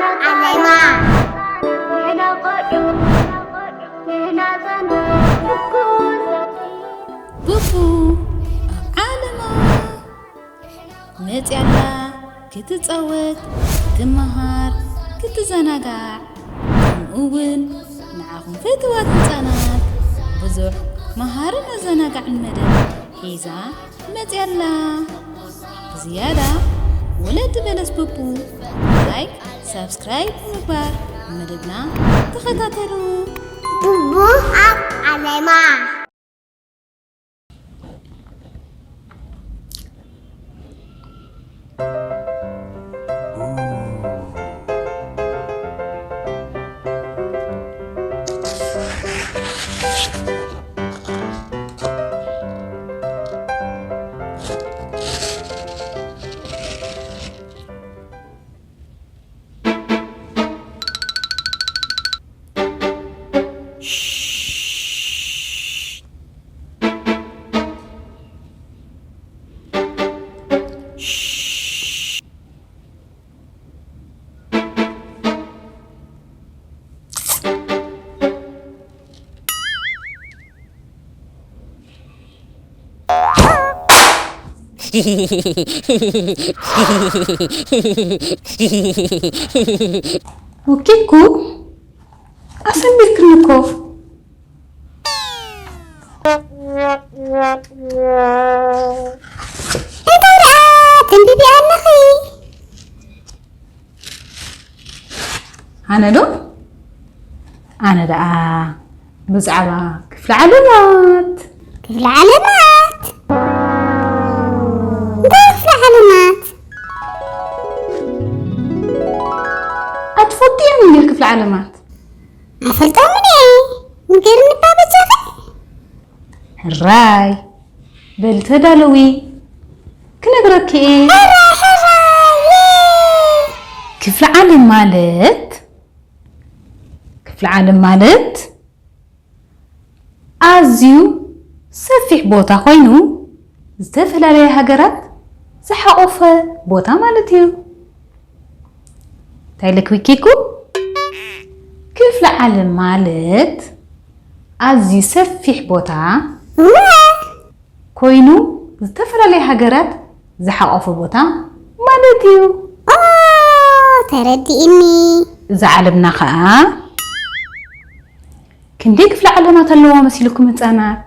ዓለማ። ቡቡ ኣብ ዓለማ መፅያላ ክትፃወት፣ ክትመሃር፣ ክትዘናጋዕ፣ ከምኡ እውን ንዓኹም ፍትዋት ህፃናት ብዙሕ መሃርን ኣዘናጋዕን መደብ ሒዛ መፅያላ። ብዝያዳ ወለዲ በለስ ቡቡ ላይክ፣ ሳብስክራይብ ብምግባር መደብና ተኸታተሉ። ቡቡ ኣብ ዓለማ። ወኪኩ ኣሰንቢርክኒ እኮ። እንታይ ደኣ ተንብቢ ኣለኺ? ኣነ ዶ? ኣነ ደኣ ብዛዕባ ክፍሊ ዓለማት። ክፍሊ ዓለማት? እንታይ ክፍሊ ዓለማት? ኣትፈልጥዮን እንዲር ክፍሊ ዓለማት? ኣፈልጦምን እየ። ንገርኒ እባ በጃኺ። ሕራይ በሊ ተዳለዊ ክነግረኪ እየ። ሕራይ ሕራይ። ክፍሊ ዓለም ማለት ክፍሊ ዓለም ማለት ኣዝዩ ሰፊሕ ቦታ ኮይኑ ዝተፈላለያ ሃገራት ዝሓቆፈ ቦታ ማለት እዩ። እንታይ ኢልኪ ዊኪኩ? ክፍለ ዓለም ማለት ኣዝዩ ሰፊሕ ቦታ እወ። ኮይኑ ዝተፈላለያ ሃገራት ዝሓቆፈ ቦታ ማለት እዩ። ኦ ተረዲእኒ። እዛ ዓለምና ኸዓ ክንደይ ክፍለ ዓለማት ኣለዋ መሲልኩም ህፃናት?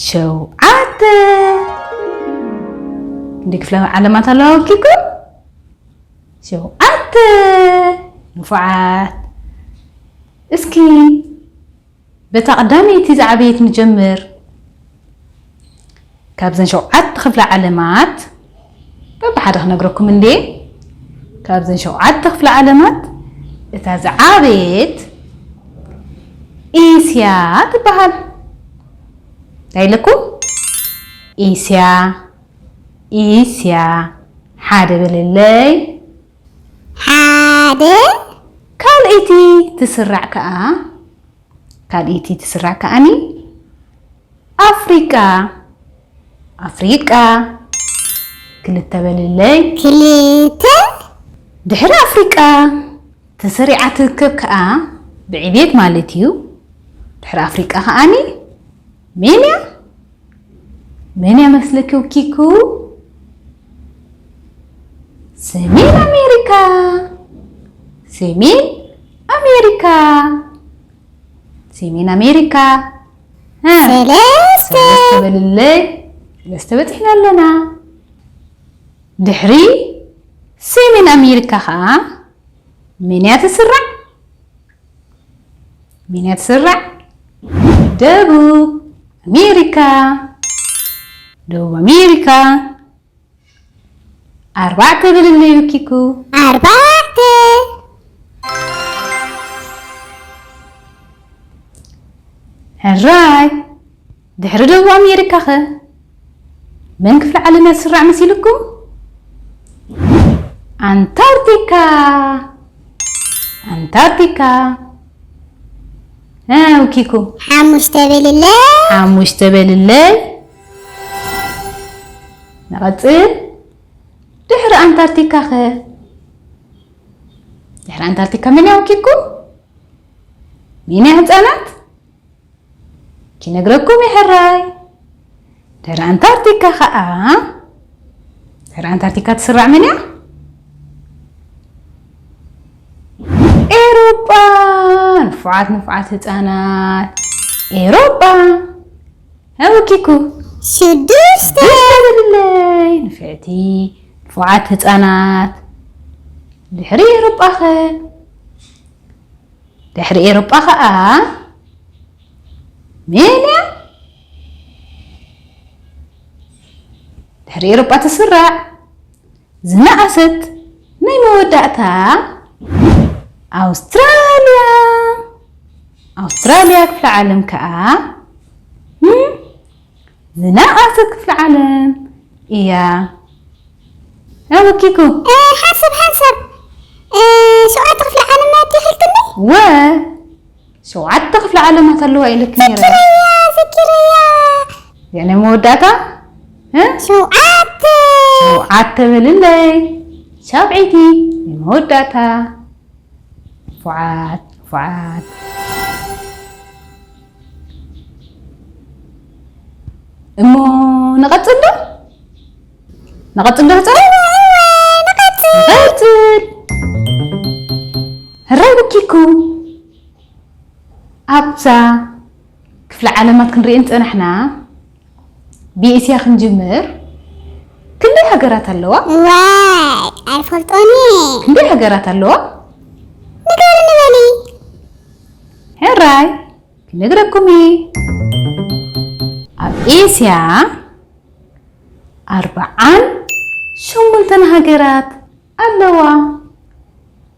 ሸውዓተ። ክንደይ ክፍለ ዓለማት ኣለዋ ወኪኩም? ሸውዓተ። ንፉዓት። እስኪ በታ ቀዳመይቲ ዝዓበየት ንጀምር። ካብዘን ሸውዓተ ክፍለ ዓለማት በብሓደ ክነግረኩም እንዴ። ካብዘን ሸውዓተ ክፍለ ዓለማት እታ ዝዓበየት ኤስያ ትበሃል። እንታይ ኢለኩም? ኤስያ፣ ኤስያ። ሓደ በለለይ። ሓደ። ካልኣይቲ ትስራዕ ከኣ ካልኣይቲ ትስራዕ ከኣኒ ኣፍሪቃ፣ ኣፍሪቃ። ክልተ በልለይ። ክልተ። ድሕሪ ኣፍሪቃ ተሰሪዓ ትርከብ ከኣ ብዕቤት ማለት እዩ። ድሕሪ ኣፍሪቃ ከኣኒ መን እያ? መን እያ መስለኪ ወኪኩ? ሰሜን ኣሜሪካ። ሰሜን ኣሜሪካ። ሰሜን ኣሜሪካ። እ፣ ሰለስተ። ሰለስተ በልለይ። ሰለስተ በፂሕና ኣለና። ድሕሪ ሰሜን ኣሜሪካ ከዓ መን እያ ትስራዕ? መን እያ ትስራዕ? ደቡብ ኣሜሪካ። ደቡብ ኣሜሪካ። ኣርባዕተ በልለይ ዊኪኩ። ኣርባዕተ። ሕራይ ድሕሪ ደቡብ ኣሜሪካ ኸ መን ክፍለ ዓለም እያ ትስራዕ መሲልኩም? ኣንታርክቲካ። ኣንታርክቲካ። እ፣ ዊኪኩ። ሓሙሽተ በልለይ። ሓሙሽተ በልለይ። ንቐጽል። ድሕሪ ኣንታርክቲካ ኸ ድሕሪ ኣንታርክቲካ መን እያ ወኪልኩም? መን እያ ህፃናት? ኪነግረኩም ይሕራይ። ድሕሪ ኣንታርክቲካ ኸዓ፣ ድሕሪ ኣንታርክቲካ ትስራዕ መን እያ? ኤሮጳ። ንፉዓት ንፉዓት ህፃናት፣ ኤሮጳ። ኣወኪኩ። ሽዱሽተ። ሽዱሽተ በልለይ። ንፍዕቲ ንፉዓት ህፃናት። ድሕሪ ኤሮጳኸ? ድሕሪ ኤሮጳ ኸዓ መን እያ? ድሕሪ ኤሮጳ ትስራዕ ዝነኣሰት ናይ መወዳእታ ኣውስትራልያ። ኣውስትራልያ ክፍለ ዓለም ከኣ፣ እም፣ ዝነኣሰት ክፍለ ዓለም እያ። ኣወኪኩ። እ፣ ሓንሳብ፣ ሓንሳብ። እ፣ ሸውዓተ ክፍለ ዓለም ማለት ይኽልክኒ? ወ፣ ሸውዓተ ክፍለ ዓለማት ኣለዋ ኢለክ ነይረ። ዘኪረያ፣ ዘኪረያ። እዚኣ ናይ መወዳእታ? እ? ሸውዓተ። ሸውዓተ በልለይ። ሻብዒቲ ናይ መወዳእታ። ንፉዓት፣ ንፉዓት። እሞ ንቐጽል ዶ? ንቐጽል ዶ ህጻን? እወ፣ እወ፣ ንቐጽል። ንቐጽል። ህራይ ብኪኩ። ኣብዛ ክፍለ ዓለማት ክንርኢ እንጸናሕና፣ ብኤስያ ክንጅምር፣ ክንደይ ሃገራት ኣለዋ? ዋይ፣ ኣይፈልጦን እየ። ክንደይ ሃገራት ኣለዋ? ንገርኒ በሊ። ሕራይ፣ ክነግረኩም እየ። ኣብ ኤስያ ኣርብዓን ሸሞንተን ሃገራት ኣለዋ።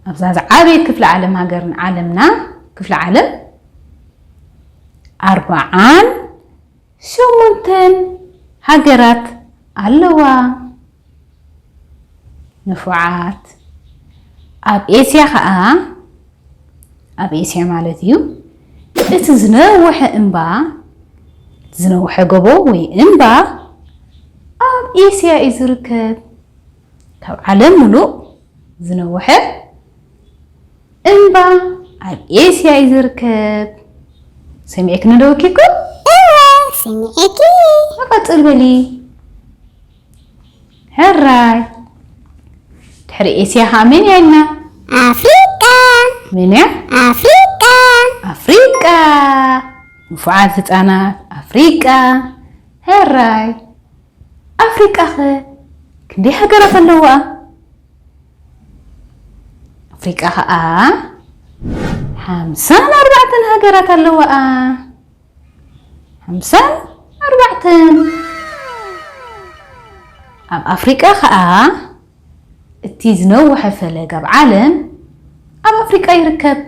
ኣብዛ ዝዓበየት ክፍለ ዓለም ሃገርን ዓለምና፣ ክፍለ ዓለም፣ ኣርብዓን ሸሞንተን ሃገራት ኣለዋ። ንፉዓት። ኣብ ኤስያ ኸኣ፣ ኣብ ኤስያ ማለት እዩ፣ እቲ ዝነውሐ እምባ፣ ዝነውሐ ጎቦ ወይ እምባ ኣብ ኤስያ እዩ ዝርከብ። ካብ ዓለም ምሉእ ዝነውሐ እምባ ኣብ ኤስያ እዩ ዝርከብ። ሰሚዕክኒ ዶ ወኪልኩም? እወ፣ ሰሚዐኪ። መቐጽል በሊ። ሕራይ። ድሕሪ ኤስያ ኸኣ መን እያ ኢልና? ኣፍሪቃ። መን እያ? ኣፍሪቃ። ኣፍሪቃ። ንፉዓት ህጻናት፣ ኣፍሪቃ። ሕራይ። ኣፍሪቃኸ ክንደይ ሃገራት ኣለዋ? ኣፍሪቃ ኸኣ ሓምሳን ኣርባዕተን ሃገራት ኣለዋኣ። ሓምሳን ኣርባዕተን። ኣብ ኣፍሪቃ ኸኣ እቲ ዝነውሐ ፈለግ ኣብ ዓለም ኣብ ኣፍሪቃ ይርከብ።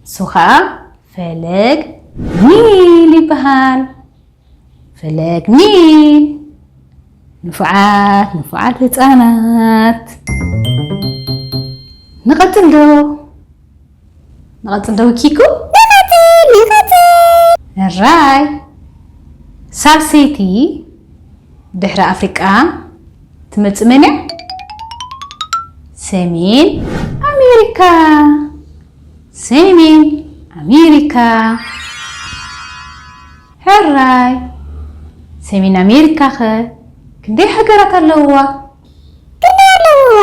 እሱ ኸኣ ፈለግ ኒል ይበሃል። ፈለግ ኒል። ንፉዓት፣ ንፉዓት ህጻናት። ንቐጽል ዶ? ንቐጽል ዶ ኪኩ? ንቐጽል፣ ንቐጽል። ሕራይ። ሳልሰይቲ ድሕሪ ኣፍሪቃ ትመጽእ መን እያ? ሰሜን ኣሜሪካ። ሰሜን ኣሜሪካ። ሕራይ። ሰሜን ኣሜሪካ ኸ ክንደይ ሃገራት ኣለውዋ? ክንደይ ኣለውዋ?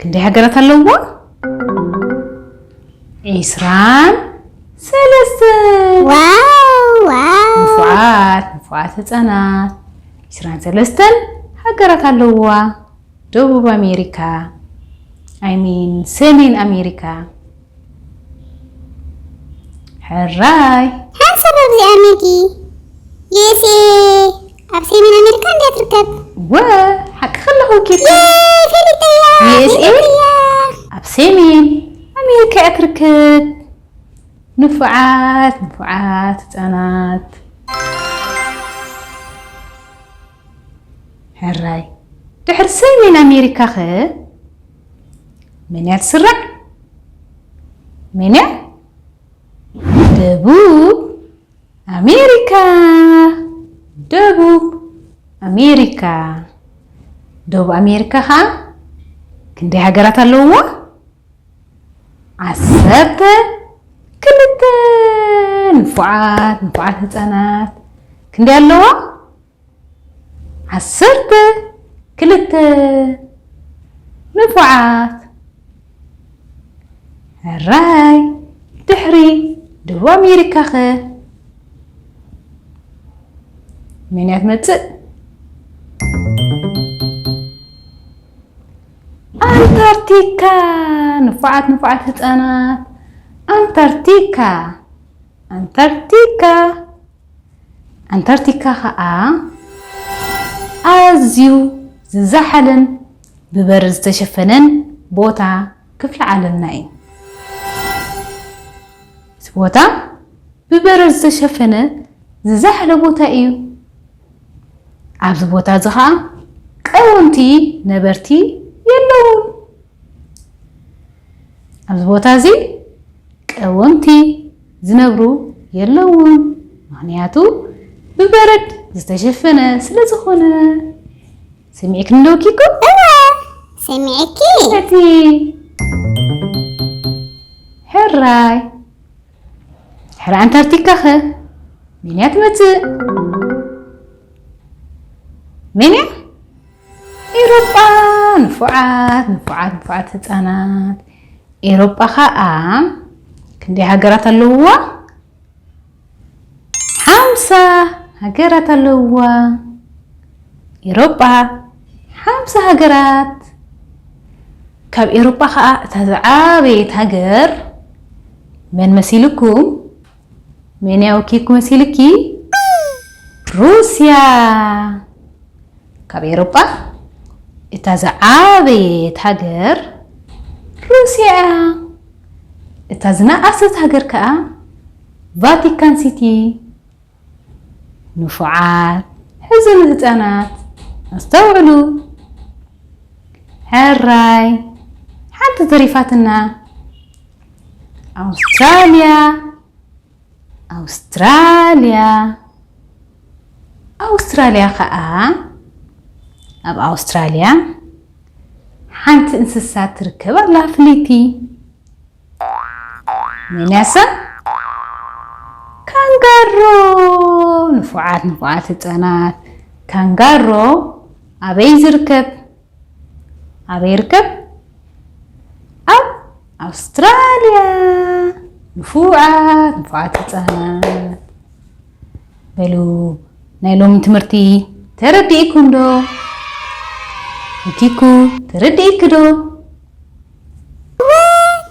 ክንደይ ሃገራት ኣለውዋ? ዒስራን ሰለስተን። ዋው፣ ዋው። ንፉዓት፣ ንፉዓት ህጻናት። ዒስራን ሰለስተን ሃገራት ኣለውዋ። ደቡብ ኣሜሪካ፣ I mean ሰሜን ኣሜሪካ። ሕራይ። ሓንሳብ ኣብዚኣ ሚጊ፣ ዩ ኤስ ኤ ኣብ ሰሜን ኣሜሪካ እንድያ ትርከብ። ወ፣ ሓቂ ከለኹ ኪድ። የ፣ ፈሊጠያ፣ ዩ ኤስ ኤ ፈሊጠያ። ኣብ ሰሜን ኣሜሪካ እያ ትርከብ። ንፉዓት፣ ንፉዓት ህጻናት። ሕራይ። ድሕሪ ሰሜን ኣሜሪካ ኸ መን እያ ትስራዕ? መን እያ? ደቡብ ኣሜሪካ። ደቡብ ኣሜሪካ። ደቡብ ኣሜሪካ ኸኣ ክንደይ ሃገራት ኣለውዋ? ዓሰርተ ክልተ። ንፉዓት ንፉዓት ህፃናት ክንደይ ኣለዋ? ዓሰርተ ክልተ። ንፉዓት። ሕራይ። ድሕሪ ደቡብ ኣሜሪካ ኸ መን እያ ትመፅእ? ኣንታርክቲካ። ንፉዓት ንፉዓት ህፃናት። ኣንታርክቲካ። ኣንታርክቲካ። ኣንታርክቲካ ኸዓ ኣዝዩ ዝዛሓለን ብበረድ ዝተሸፈነን ቦታ ክፍለ ዓለምና እዩ። እዚ ቦታ ብበረድ ዝተሸፈነ ዝዛሓለ ቦታ እዩ። ኣብዚ ቦታ እዚ ኸዓ ቀወምቲ ነበርቲ የለውን። ኣብዚ ቦታ እዚ ቀወምቲ ዝነብሩ የለውን፣ ምኽንያቱ ብበረድ ዝተሸፈነ ስለ ዝኾነ። ሰሚዕክኒ ዶ ኪኩ? እወ፣ ሰሚዐኪ። እቲ ሕራይ፣ ድሕሪ ኣንታርክቲካ ኸ መን እያ ትመጽእ? መን እያ? ኤሮጳ። ንፉዓት ንፉዓት ንፉዓት ህጻናት። ኤሮጳ ኸኣ ክንደይ ሃገራት ኣለውዋ? ሓምሳ ሃገራት ኣለውዋ። ኤሮጳ ሓምሳ ሃገራት። ካብ ኤሮጳ ኸኣ እታ ዝዓበየት ሃገር መን መሲልኩም? መን እያ ወኪልኩ መሲልኪ? ሩስያ። ካብ ኤሮጳ እታ ዝዓበየት ሃገር ሩስያ እያ። እታ ዝነኣሰት ሃገር ከኣ ቫቲካን ሲቲ። ንፉዓት፣ ሕዚ ንህፃናት ኣስተውዕሉ። ሕራይ፣ ሓንቲ ተሪፋትና። ኣውስትራልያ። ኣውስትራልያ። ኣውስትራልያ ኸኣ፣ ኣብ ኣውስትራልያ ሓንቲ እንስሳ ትርከብ ኣላ ፍልይቲ። መን እያ እሳ? ካንጋሮ። ንፉዓት ንፉዓት ህፃናት፣ ካንጋሮ ኣበይ ዝርከብ? ኣበይ ይርከብ? ኣብ ኣውስትራልያ። ንፉዓት ንፉዓት ህፃናት፣ በሉ ናይ ሎሚ ትምህርቲ ተረዲእኩም ዶ? ኪኩ፣ ተረዲእኪ ዶ? እወ፣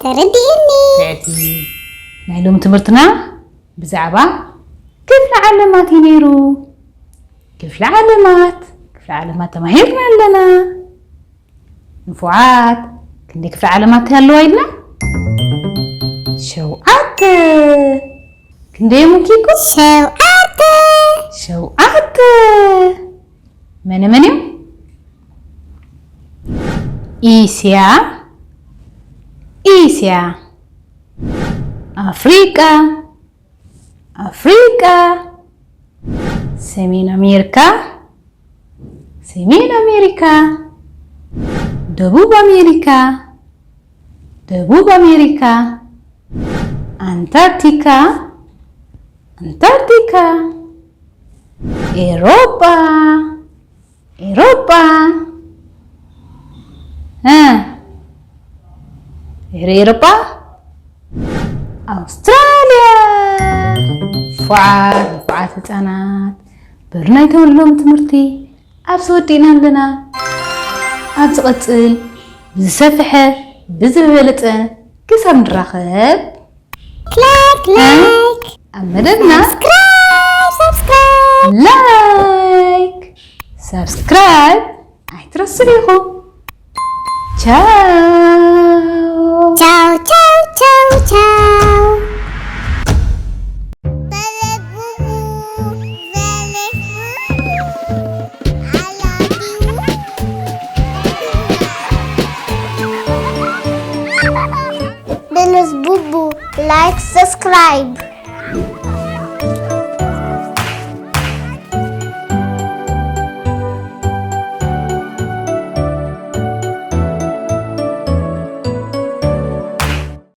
ተረዲእኒ። ትዕቲ። ናይ ሎሚ ትምህርትና ብዛዕባ ክፍለ ዓለማት እዩ ነይሩ። ክፍለ ዓለማት፣ ክፍለ ዓለማት ተማሂርና ኣለና። ንፉዓት፣ ክንደይ ክፍለ ዓለማት ኣለዋ ኢልና? ሸውዓተ። ክንደይ እዮም ኪኩ? ሸውዓተ። ሸውዓተ። መን መን እዮም? ኢስያ፣ ኢስያ፣ ኣፍሪቃ፣ ኣፍሪቃ፣ ሰሜን ኣሜሪካ፣ ሰሜን ኣሜሪካ፣ ደቡብ ኣሜሪካ፣ ደቡብ ኣሜሪካ፣ ኣንታርክቲካ፣ ኣንታርክቲካ፣ ኤሮጳ፣ ኤሮጳ፣ እ፣ ድሕሪ ኤሮጳ ኣውስትራልያ። ንፉዓት፣ ንፉዓት ህፃናት፣ በሉ ናይ ተወልዶም ትምህርቲ ኣብዚ ወዲእና ኣለና። ኣብ ዝቐጽል ብዝሰፍሐ ብዝበለጸ ክሳብ ንራኸብ፣ ላይክ፣ እ? ላይክ። ኣብ መደብና ሳብስክራይብ፣ ሳብስክራይብ። ላይክ፣ ሳብስክራይብ ኣይትረስዑ ኢኹም። ቻው። ቻው፣ ቻው፣ ቻው፣ ቻው። Dennis Bubu, like, subscribe.